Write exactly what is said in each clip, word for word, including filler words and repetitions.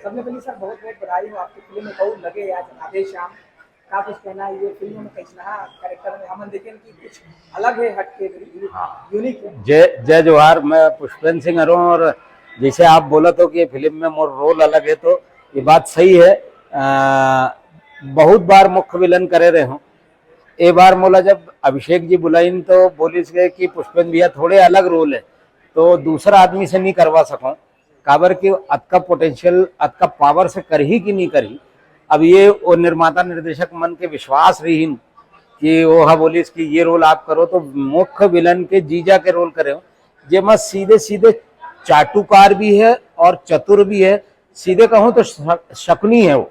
सबले पहले सर, बहुत बहुत बधाई हो आपकी फिल्म में कहूँ लगे आज राधे श्याम। का कुछ कहना है ये फिल्म में कैसना कैरेक्टर में? हमन देखेन कि कुछ अलग है, हटके, हाँ। यूनिक है। जय जय जोहार। मैं पुष्पेंद्र सिंह हरों और जैसे आप बोलत हो कि ये फिल्म में मोर रोल अलग है, तो ये बात सही है। आ, बहुत बार मुख्य विलन करे रहे हूँ। ए बार मोला जब अभिषेक जी बुलाइन तो बोलिस गए कि पुष्पेंद्र भैया थोड़े अलग रोल है, तो दूसरा आदमी से नहीं करवा सकूं, काबर कि अतका पोटेंशियल, अतका पावर से करही कि नहीं करही। अब ये वो निर्माता निर्देशक मन के विश्वास रहीन कि वो हा बोलिस कि ये रोल आप करो, तो मुख्य विलन के जीजा के रोल करे हो, जेमा सीधे सीधे चाटुकार भी है और चतुर भी है। सीधे कहूँ तो श-, शकुनी है वो।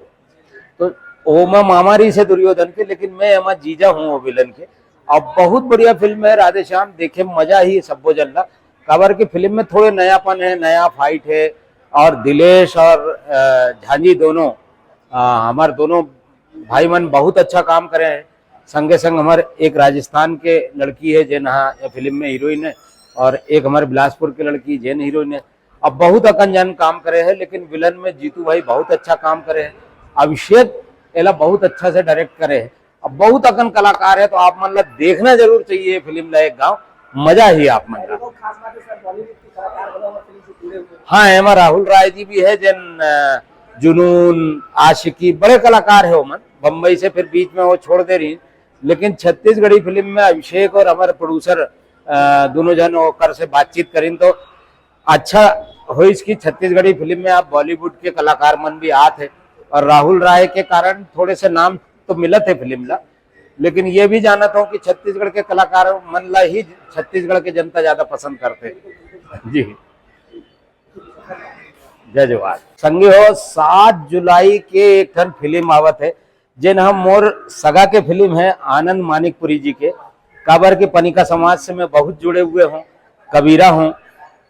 तो ओमा मामा रहीस हे दुर्योधन के, लेकिन मैं एमा जीजा हूँ वो विलन के। अब बहुत बढ़िया फिल्म है राधे श्याम, देखे मजा ही सब्बो जन ला। काबर की फिल्म में थोड़े नयापन है, नया फाइट है, और दिलेश और अ, झांझी दोनों, अ, हमार दोनों भाई मन बहुत अच्छा काम करे हैं। संगे संग हमार एक राजस्थान के लड़की है जेन हा ये फिल्म में हीरोइन है, और एक हमारे बिलासपुर के लड़की जेन हीरोइन है। अब बहुत अकन जन काम करे हैं, लेकिन विलन में जीतू भाई बहुत अच्छा काम करे हैं। अभिषेक एला बहुत अच्छा से डायरेक्ट करे हैं। अब बहुत अकन कलाकार है, तो आप मन ला देखना जरूर चाहिए ये फिल्म ला एक गाँव, मजा ही आप मन ला। और खास बात है सर, बॉलीवुड के कलाकार बने और फिल्म से जुड़े हुए हैं। हाँ, एमा राहुल राय जी भी है, जेन अ, जुनून, आशिकी, बड़े कलाकार है ओमन। बम्बई से फिर बीच में वो छोड़ दे रही, लेकिन छत्तीसगढ़ी फिल्म में अभिषेक और हमारे प्रोड्यूसर अ, दोनों जन ओकर से बातचीत करीन तो अच्छा होइस कि छत्तीसगढ़ी फिल्म में आप बॉलीवुड के कलाकार मन भी आत है, और राहुल राय के कारण थोड़े से नाम तो मिलत है फिल्म ला, लेकिन ये भी जानत हूँ कि छत्तीसगढ़ के कलाकार मन ला ही छत्तीसगढ़ के जनता ज्यादा पसंद करते हैं। जी, जय जोहार। संगी हो, सात जुलाई के एक ठन फिल्म आवत है, जेन हम मोर सगा के फिल्म है आनंद मानिकपुरी जी के। काबर के पनिका समाज से मैं बहुत जुड़े हुए हूँ, कबीरा हूँ।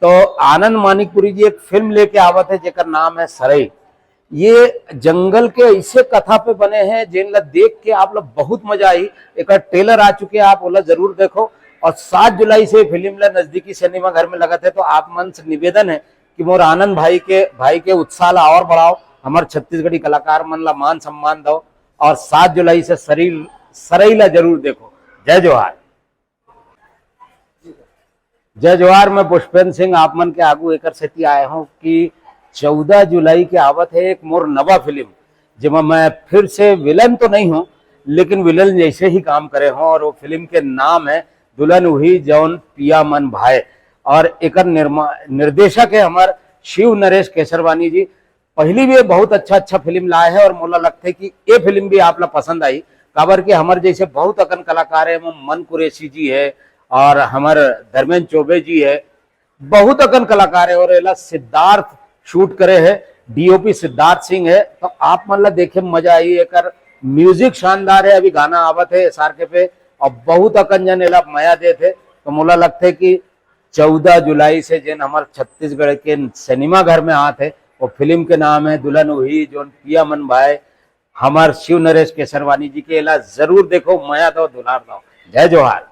तो आनंद मानिकपुरी जी एक फिल्म लेके आवत है जेकर नाम है सरई। ये जंगल के ऐसे कथा पे बने हैं जेन ला देख के आप लोग बहुत मजा आई। एक ट्रेलर आ चुके हैं, आप ओला जरूर देखो। और सात जुलाई से फिल्म ला नजदीकी सिनेमा घर में लगत है, तो आप मन से निवेदन है कि मोर आनंद भाई के भाई के उत्साह ला और बढ़ाओ, हमारे छत्तीसगढ़ी कलाकार मन ला मान सम्मान दो, और सात जुलाई से सरई सरई ला जरूर देखो। जय जोहार। जय जोहार। मैं पुष्पेंद्र सिंह आप मन के आगू एकर सेती आए हूँ कि चौदह जुलाई के आवत है एक मोर नवा फिल्म, जेमा मैं फिर से विलन तो नहीं हूँ, लेकिन विलन जैसे ही काम करे हूँ, और वो फिल्म के नाम है दुल्हन उही जौन पिया मन भाए, और एकर निर्मा निर्देशक है हमार शिव नरेश केसरवानी जी। पहली भी ये बहुत अच्छा अच्छा फिल्म लाए है, और मोला लगथे कि ये फिल्म भी आप ला पसंद आई। काबर के हमर जैसे बहुत अकन कलाकार है, वो मन कुरैशी जी है, और हमर धर्मेंद्र चौबे जी है, बहुत अकन कलाकार है। और एला सिद्धार्थ शूट करे है, डीओपी सिद्धार्थ सिंह है। तो आप मन ला देखे में मजा आई। एकर म्यूजिक शानदार है, अभी गाना आवत है एसआरके पे, और बहुत अकन जन एला मया देत है। तो मोला लगथे कि चौदह जुलाई से जेन हमर छत्तीसगढ़ के सिनेमा घर में आत है, वो फिल्म के नाम है दुल्हन उही जौन पिया मन भाए, हमर शिव नरेश केसरवानी जी के। एला जरूर देखो, मया दो, दुलार दो। जय जोहार।